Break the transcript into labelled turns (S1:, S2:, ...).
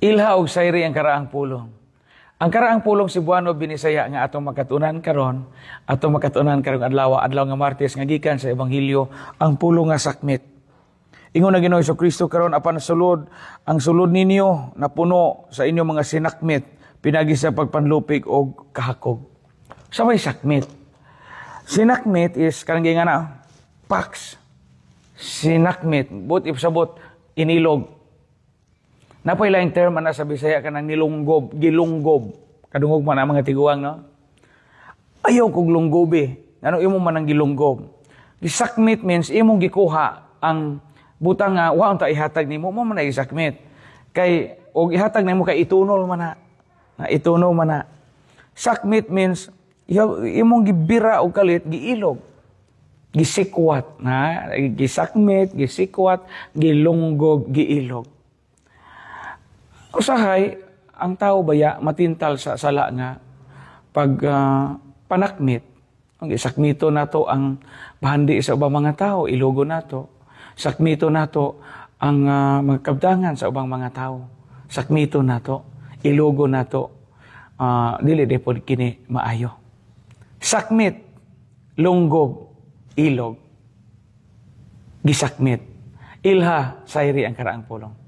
S1: Ilha og sayri ang karaang pulong. Ang karaang pulong Cebuano, Binisaya nga atong makatunan karon, atong makatunan karong adlaw, adlaw nga Martes, nga gikan sa Ebanghelyo, ang pulong nga sakmit. Ingon na Ginoo Kristo karon, apan sulod ang sulod ninyo napuno sa inyong mga sinakmit pinagi sa pagpanlupig og kahakog. Sa may sakmit. Sinakmit is kanang nga na pax. Sinakmit, but ipsabot inilog. Napay laing term ana sa Bisaya, kanang nilunggob, gilunggob. Kadungog man ang mga tiguang, no? Ayaw kog lunggobi. Ano imo man ang gilunggob? Gisakmit means imong gikuha ang butang nga wa unta ihatag nimo mo man ay gisakmit. Kay og ihatag nimo kay itunol man na. Na itunol man na. Sakmit means imong gibira og kalit, giilog. Gisikwat na, gisakmit, gisikwat, gilunggob, giilog. Usahay, ang tao baya matintal sa sala nga pag panakmit, ang isakmito nato ang bahandi sa ubang mga tao, ilogo nato. Sakmito nato ang mga kabdangan sa ubang mga tao. Sakmito nato, ilogo nato, dili de pod kini maayo. Sakmit, lunggob, ilog. Gisakmit. Ilha, sayri ang karaang pulong.